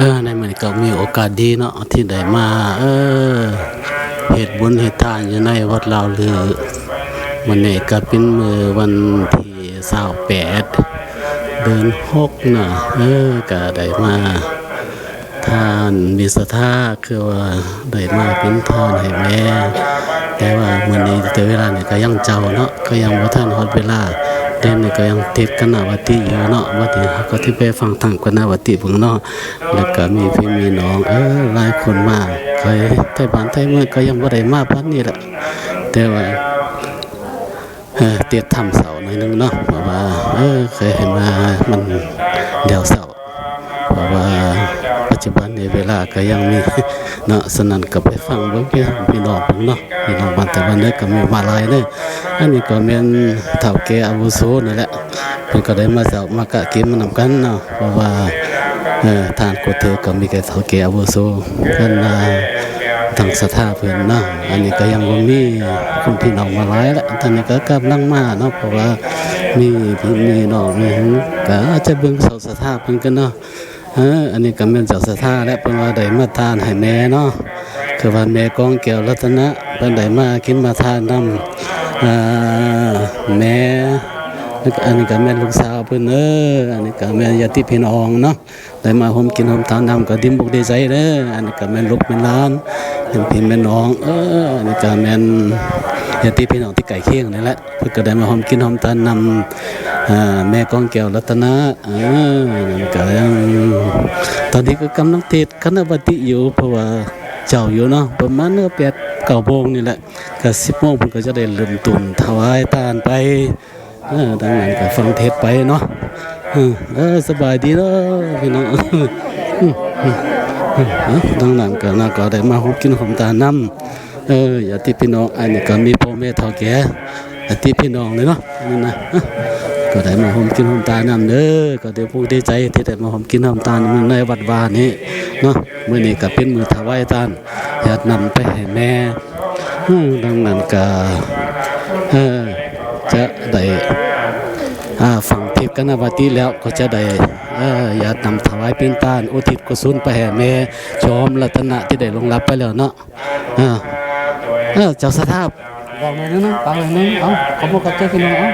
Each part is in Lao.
ເອີ ໃນມື້ນີ້ກໍມີໂອກາດດີເນາະ ທີ່ໄດ້ມາ ເອີ ເຮັດບຸນເຮັດທານຢູ່ໃນວັດລາວລື. ມື້ນີ້ກໍເປັນມື້ວັນທີຊາວແປດ ເດືອນຫົກເນາະ ເອີ ກໍໄດ້ມາ ທ່ານມີສັດທາ ຄືວ່າໄດ້ມາເປັນທານໃຫ້ແມ່ ແຕ່ວ່າມື້ນີ້ແຕ່ເວລານີ້ກໍຍັງເຊົ້າເນາະ ກໍຍັງບໍ່ທັນຮອດເວລາ ດຽວນີ້ກໍຍັງຕິດກັນນະວະຕິຢູ່ເນາະ. ບັດນີ້ເຮົາກໍຊິໄປຟັງທາງກັນນະວະຕິເບິ່ງເນາະ ແລ້ວກໍມີພີ່ມີນ້ອງ ເອີ ຫຼາຍຄົນມາ ໄທບ້ານໄທເມືອງກໍຍັງບໍ່ໄດ້ມາປານນີ້ລະ ແຕ່ວ່າ ເອີ ຕິດທຳເສົາໜ້ອຍໜຶ່ງເນາະ ເພາະວ່າ ເອີ ເຄີຍເຫັນວ່າມັນແລ້ວເສົາ ເພາະວ່າປັດຈຸບັນນີ້ເວລາກໍຍັງມີເນາະ. ສະນັ້ນກໍໄປຟັງເບິ່ງພີ່ນ້ອງເບິ່ງເນາະ ພີ່ນ້ອງບ້ານຕາວັນເດີ ກໍມີມາຫຼາຍເດີ. ອັນນີ້ກໍແມ່ນເຖົ້າແກ່ອາວຸໂສນັ້ນແຫຼະ ເພິ່ນກໍໄດ້ມາເຈົ້າມາກະກິນມານຳກັນເນາະ ເພາະວ່າ ເອີ ທ່ານກູເທີກໍມີແຕ່ເຖົ້າແກ່ອາວຸໂສ ເພິ່ນມາທາງສັດທາເພິ່ນເນາະ. ອັນນີ້ກໍຍັງບໍ່ມີຄົນພີ່ນ້ອງມາຫຼາຍລະ ຕອນນີ້ກໍກຳລັງມາເນາະ ເພາະວ່າມີພີ່ມີນ້ອງ ມີຫຍັງ ກໍອາດຈະເບິ່ງເຈົ້າສັດທາເພິ່ນກັນເນາະ. ເອີ ອັນນີ້ກໍແມ່ນເຈົ້າສັດທາແຫຼະ ເພິ່ນວ່າໄດ້ມາທານໃຫ້ແມ່ເນາະ ຄືວ່າແມ່ກອງແກ້ວລັດຕະນະ ເພິ່ນໄດ້ມາກິນມາທານນຳ ເອີ ແມ່ ແລ້ວກໍອັນນີ້ກໍແມ່ນລູກສາວເພິ່ນເດີ ອັນນີ້ກໍແມ່ນຍາດຕິພີ່ນ້ອງເນາະ ໄດ້ມາຮ່ວມກິນຮ່ວມທານນຳ ກໍດີອົກດີໃຈເດີ. ອັນນີ້ກໍແມ່ນລູກແມ່ນຫຼານ ແມ່ນພີ່ແມ່ນນ້ອງ ເອີ ອັນນີ້ກໍແມ່ນຍາດຕິພີ່ນ້ອງທີ່ໃກ້ຄຽງນີ້ແຫຼະ ເພິ່ນກໍໄດ້ມາຮ່ວມກິນຮ່ວມທານນຳ ເອີ ແມ່ກອງແກ້ວລັດຕະນະ ເອີ ນັ້ນກໍຍັງ ຕອນນີ້ກໍກຳລັງເທດຄະນະວະຕິຢູ່ ເພາະວ່າເຊົ້າຢູ່ເນາະ ປະມານແປດເກົ້າໂມງນີ້ແຫຼະ ກໍສິບໂມງເພິ່ນກໍຈະໄດ້ເລີ່ມຕົ້ນຖວາຍທານໄປ. ເອີ ດັ່ງນັ້ນກໍຟັງເທດໄປເນາະ ເອີ ເອີ ສະບາຍດີເດີພີ່ນ້ອງ ເອີ ດັ່ງນັ້ນກໍນະ ກໍໄດ້ມາຮ່ວມກິນຮ່ວມທານນຳ ເອີ ຍາດຕິພີ່ນ້ອງ ອັນນີ້ກໍມີພໍ່ແມ່ເຖົ້າແກ່ຍາດຕິພີ່ນ້ອງເລີຍເນາະ ອັນນີ້ນະ ກໍໄດ້ມາຮ່ວມກິນຮ່ວມທານນຳເດີ. ກໍດີອົກດີໃຈທີ່ໄດ້ມາຮ່ວມກິນຮ່ວມທານໃນວັດວານີ້ເນາະ. ມື້ນີ້ກໍເປັນມື້ຖວາຍທານ ຢາດນຳໄປໃຫ້ແມ່ ເອີ ດັ່ງນັ້ນກໍ ເອີ ຈະໄດ້ ອາ ຟັງເທດຄະນະວະຕິແລ້ວ ກໍຈະໄດ້ ເອີ ຢາດນຳຖວາຍເປັນທານ ອຸທິດກຸສົນໄປໃຫ້ແມ່ຈອມລັດຕະນະທີ່ໄດ້ລ່ວງລັບໄປແລ້ວເນາະ. ເອີ ເອີ ເຈົ້າສັດທາ ເວົ້າໜ້ອຍໜຶ່ງນະ ຟັງໜ້ອຍໜຶ່ງ ເອົາ ຂອບອົກຂອບໃຈພີ່ນ້ອງ ເອົາ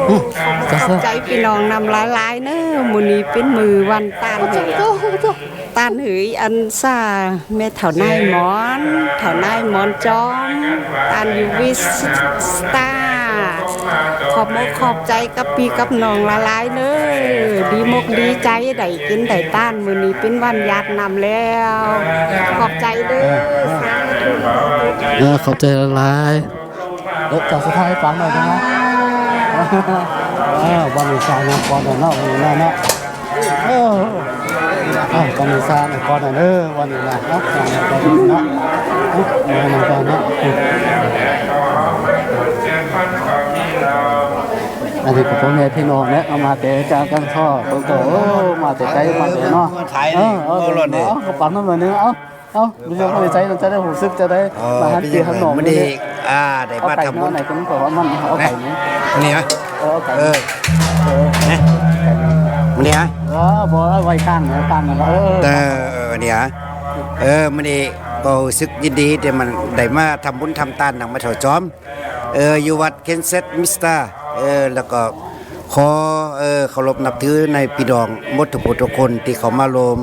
ເອີ ເຈົ້າສັດທາ ຂອບໃຈພີ່ນ້ອງນຳຫຼາຍໆເນີ ມື້ນີ້ເປັນມື້ວັນຕານເຮີຍ ຕານເຮີຍອັນຊາ ແມ່ເຖົ້ານາຍໝອນ ເຖົ້ານາຍໝອນຈອມ ຕານຢູ່ວິສຕາ ຂອບອົກຂອບໃຈກັບພີ່ກັບນ້ອງຫຼາຍໆເນີ ດີມົກດີໃຈໄດ້ກິນໄດ້ທານ ມື້ນີ້ເປັນວັນຢາດນຳແລ້ວ ຂອບໃຈເດີ ເອີ ສາທຸ ເອີ ຂອບໃຈຫຼາຍໆ. ເອີ ເຈົ້າສຸດທ້າຍໃຫ້ຟັງໜ້ອຍໄດ້ບໍ່? ເອີ ວັນນີ້ສານະກ່ອນເນາະ ວັນນີ້ເນາະ ເອີ ເອີ ວັນນີ້ສານະກ່ອນເດີ ວັນນີ້ນະ ເນາະ ສານະກ່ອນເນາະ ເອີ ມານຳກັນເນາະ ອັນນີ້ກໍພໍ່ແມ່ພີ່ນ້ອງແຫຼະ ເອົາມາແຕ່ຈາກກັນຊອກ ເພິ່ນກໍ ໂອ້ ມາແຕ່ໄກມາແຕ່ເນາະ ມາຖ່າຍ ເອີ ເອີ ເອົາ ເອົາ ເອົາ ເອົາ ເອົາ ເອົາ ເອົາ ມີຄວາມໃຈ ຈະໄດ້ຮູ້ສຶກ ຈະໄດ້ ອໍ ມາຫາພີ່ຫານ້ອງ ມື້ນີ້ ອ່າ ໄດ້ມາທຳບຸນ ເອົາໄກ່ເນາະ ໄກ່ເນາະ ນີ້ຫະ ເອີ ເອົາໄກ່ ເອີ ເອີ ມື້ນີ້ຫະ ເອີ ບໍ່ ໄວ້ກາງ ກາງ ເອີ ເອີ ນີ້ຫະ ເອີ ມື້ນີ້ກໍຮູ້ສຶກຍິນດີທີ່ມັນໄດ້ມາທຳບຸນທຳທານນຳແມ່ເຖົ້າຈອມ ເອີ ຢູ່ວັດເຄນເຊັດມິສຕາ ເອີ ແລ້ວກໍ ຂໍ ເອີ ເຄົາລົບນັບຖືໃນພີ່ນ້ອງໝົດທຸກຜູ້ທຸກຄົນທີ່ເຂົ້າມາລວມ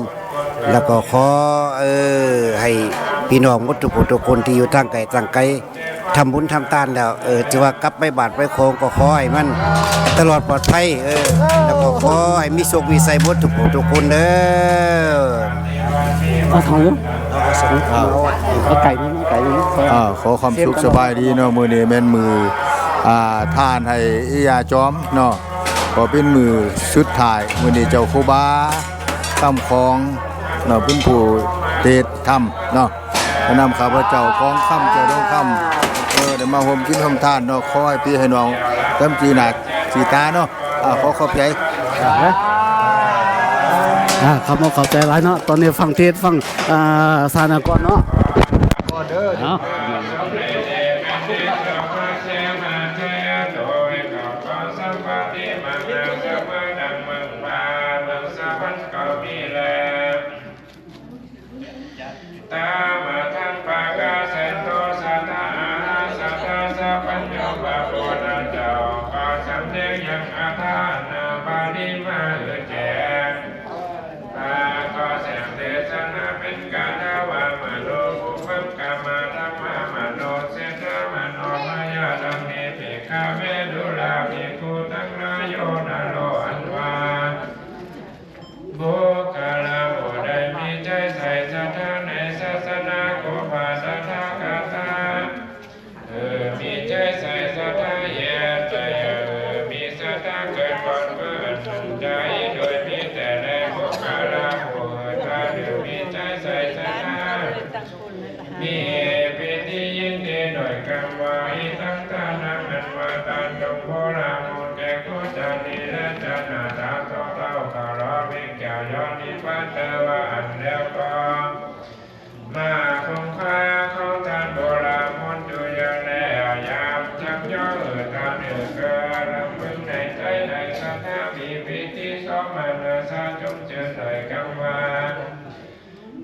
ແລ້ວກໍຂໍ ເອີ ໃຫ້ພີ່ນ້ອງໝົດທຸກຜູ້ທຸກຄົນທີ່ຢູ່ທາງໄກທາງໄກ ທຳບຸນທຳທານແລ້ວ ເອີ ຖືວ່າກັບໄປບ້ານໄປຂອງ ກໍຂໍໃຫ້ມັນຕະຫຼອດປອດໄພ ເອີ ແລ້ວກໍຂໍໃຫ້ມີໂຊກມີໄຊໝົດທຸກຜູ້ທຸກຄົນເດີ. ເອົາເຖົ້າຢູ່ ເອົາໄກ່ນີ້ ໄກ່ນີ້ ອ່າ ຂໍຄວາມສຸກສະບາຍດີເນາະ ມື້ນີ້ແມ່ນມື້ ອ່າ ທານໃຫ້ອີ່ຍ່າຈອມເນາະ ກໍເປັນມື້ສຸດທ້າຍ ມື້ນີ້ເຈົ້າຄູບາຄຳຂອງເນາະ ເປັນຜູ້ເທດທຳເນາະ ນຳຂ້າພະເຈົ້າຂອງຄຳ ເຈົ້າທອງຄຳ ເອີ ໄດ້ມາຮ່ວມກິນຮ່ວມທານເນາະ ຂໍໃຫ້ພີ່ໃຫ້ນ້ອງ ຕາມຈີໜ້າຈີຕາເນາະ ອ່າ ຂໍຂອບໃຈ ອ່າ ຂອບອົກຂອບໃຈຫຼາຍເນາະ ຕອນນີ້ຟັງເທດ ຟັງ ອ່າ ສານະກ່ອນເນາະ ກ່ອນເດີ ເອົາ ສະຫວັດກໍມີແລ້ວ ບຸກຄະລາຜູ້ໃດມີໃຈໃສ່ສັດທາໃນສາສະໜາຂອງພະຕະຖາຄະຕະ ເອີ ມີໃຈໃສ່ສັດທາເຮັດໃຫ້ ເອີ ມີສັດທາເກີດກ່ອນເມື່ອອັນໃດ ໂດຍມີແຕ່ແລບຸກຄະລາຜູ້ອື່ນ ຖ້າເດີມມີໃຈໃສ່ສັດທາ ມີປີຕິຍິນດີດ້ວຍຄຳວ່າ ອິທັງທານັງ ອັນວ່າທານຈົ່ງຜູ້ລະໝົດແກ່ຜູ້ຈານີ້ ແລະຈາດໜ້າຕາຕໍ່ເຕົ້າຕະຫຼອດເວກແກ້ວຍ້ອນນີ້ ປັດເຕີວ່າອັນແລ້ວກໍ ມາຄົງຄາຂອງທ່ານຜູ້ລະໝົດຢູ່ຢ່າງແລ ຍາມທັງຍ້ອນເອີທ່ານເອີ ເກີດລຳເພິງໃນໃຈໃນສັດທາ ມີປີຕິໂສມະນັດສະ ຊົມຊື່ນດ້ວຍຄຳວ່າ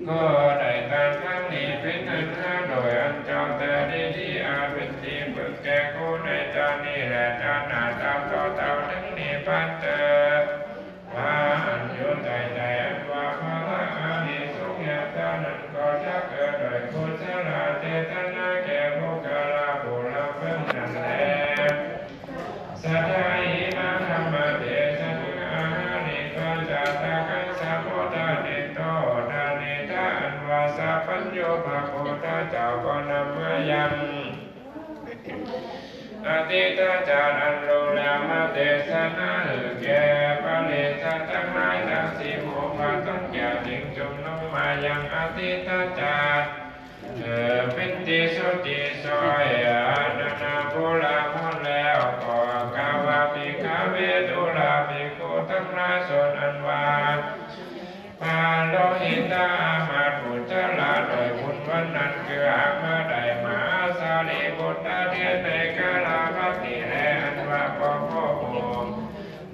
ກໍໄດ້ຕາມທາງນີ້ເປັນອັນຫາ ໂດຍອັນເຈົ້າແຕ່ດີໆ ອາດເປັນທີ່ເພິ່ງແກ່ຜູ້ໃນຈາດນີ້ ແລະຈາດໜ້າຕາມຕໍ່ເຕົ້າເຖິງນິບພານເທີ ວ່າອັນຢູ່ໃຕ້ໃຈອັນວ່າພະລະອານິສົງຍາຕານັ້ນ ກໍຈັກເກີດດ້ວຍກຸສະລະເຈດຕະນາແກ່ບຸກຄະລາຜູ້ລຳເພິງນັ້ນແລ ສັດທາອິມັງທຳມະເດສະນັງ ອາຫາລິກາຈາຕະກັງ ສະມຸດທານິໂຕ ທານິທາ ອັນວ່າສັບພັນຍູພະພຸດທະເຈົ້າກໍນຳມາຍັງ ອະດີດຕະຊາດອັນລ່ວງແລ້ວມາເທດສະໜາໃຫ້ແກ່ປະລິສັດທັງຫຼາຍ ທັງສີ່ໝູ່ພະທັງແກ່ວຈິງຊຸມນຸມມາຍັງອະດີດຕະຊາດ ເອີ ເປັນທີ່ສຸດທີ່ຊອຍ ອັນນັ້ນນະ ຜູ້ລະໝົດແລ້ວ ກໍກ່າວວ່າ ພິກຂະເວ ດູລະພິກຂຸທັງຫຼາຍ ສ່ວນອັນວ່າ ປະໂລຫິຕາອາມາດ ອຸດຈາລະດ້ວຍບຸນວັນນັ້ນ ຄືຫາກມາໄດ້ມະຫາສາລີບຸດຕະເທດໃນກາລະບັດນີ້ແລ ອັນວ່າພໍ່ໂພພູ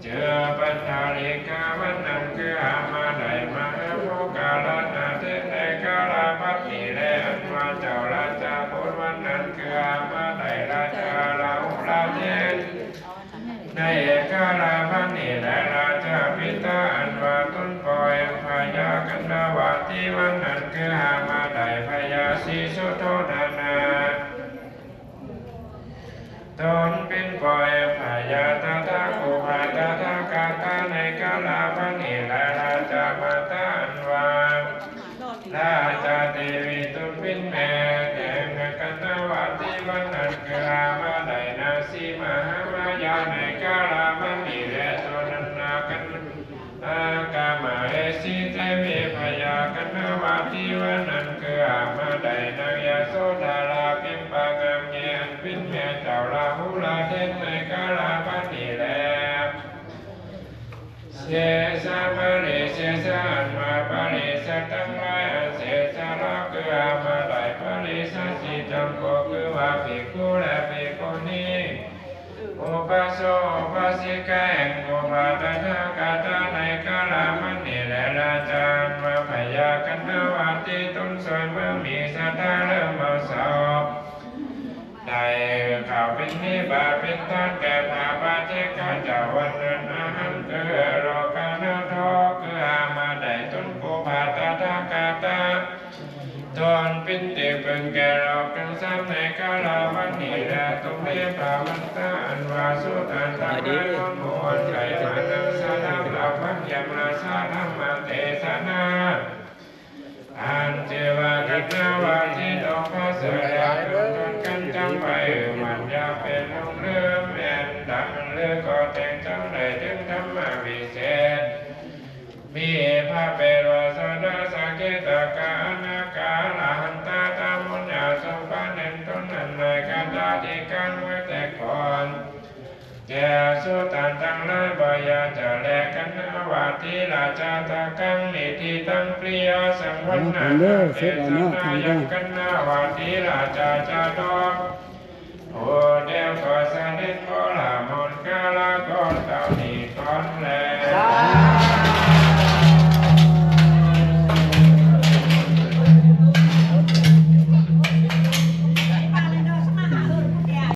ເຈີບັນທາລິກາວັນນັ້ນ ຄືຫາກມາໄດ້ມະຫາໂມກກະລານະເທດໃນກາລະບັດນີ້ແລ ອັນວ່າເຈົ້າລາຊາບຸດວັນນັ້ນ ຄືຫາກມາໄດ້ລາຊາລາຫຸລະເທດ ໃນກາລະບັດນີ້ແລ ລາຊາປິດຕາ ອັນວ່າຕົນພໍ່ແຫ່ງພະຍາກັນນະວະຕິວັນນັ້ນ ຄືຫາກມາໄດ້ພະຍາສີສຸໂທທະນາ ຕົນເປັນພໍ່ແຫ່ງພະຍາຕະຖາຄົດ ຕະຖາຄະຕະ ໃນກາລະບັດນີ້ແລ ລາຊາມາຕາ ອັນວ່າ ລາຊາເທວີ ຕົນເປັນແມ່ແຫ່ງກັນນະວະຕິວັນນັ້ນ ຄືຫາກມາໄດ້ນາງສີມະຫາມາຍາໃນກາລະບັດນີ້ແລ ສ່ວນອັນນາກັນນາກະມະເຫສີເທວີພະຍາກັນນະວະຕິວັນນັ້ນ ຄືຫາກມາໄດ້ນາງຍະໂສທາລາພິມປະກາມເກ ອັນເປັນແມ່ເຈົ້າລາຫຸລະເທດໃນກາລະບັດນີ້ແລ ເສສະປະລິເສສະ ອັນວ່າປະລິສັດທັງຫຼາຍອັນເສສະລະ ຄືຫາກມາໄດ້ປະລິສັດສີ່ຈຳພວກ ຄືວ່າພິກຂຸ ແລະ ພິກຂຸນີ ອຸບາສົກ ອຸບາສິກາ ແຫ່ງອົງພະຕະຖາຄະຕະໃນກາລະບັດນີ້ແລ ລາຊາອັນວ່າພະຍາກັນນະວະຕິ ຕົນຊ່ວຍເມືອງມີສັດທາເລີ່ມເອົາເສົາ ໄດ້ເຂົ້າເປັນນິບາດເປັນທານແກ່ພະປາເຈກະເຈົ້າວັນນັ້ນ ອະຫັງ ຄືໂລການາໂທ ຄືຫາກມາໄດ້ຕົນຄູພະຕະຖາຄະຕະ ຕົນເປັນທີ່ເພິ່ງແກ່ໂລກທັງສາມໃນກາລະວັນນີ້ແລ ຕຸເມພະວັນຕາ ອັນວ່າສຸຕັນຕະ ມານອນໝູ່ອັນໄດ້ມານັ່ງສະດັບຮັບຟັງຢາມລາຊາທຳມະເທດສະນາ ອັນເຈວາກັນນະວະຕິໂຕພະສະແດງເລື່ອງຕົນກັນຈັງໄປ ມັນຢ່າເປັນຫຼົງລືມແມ່ນດັງ ຫຼືກໍແຕ່ງຈັ່ງໃດເຖິງທຳມະວິເສດ ມີພະເປດວາສະນາສະກິດຕະກະອະນາກາອະລະຫັນຕາທຳບຸນຍາສົມບັນແຫ່ງຕົນນັ້ນໃນກັນດາທິການເມື່ອແຕ່ກ່ອນ ແກ່ສຸຕັນທັງຫຼາຍ ບໍ່ຢາກຈະແລກັນນະວະຕິລາຊາຕະກັງນິທິຕັງປຣິຍາສັງວັນນາ ເອີ ເພິ່ນເດີ ເສດແລ້ວເນາະ ທາງເດີ ກັນນະວະຕິລາຊາຈາດອກ ໂອ ແລ້ວກໍສະເດັດພໍລະໝົດກາລະກໍເທົ່ານີ້ກ່ອນແລ. ສາ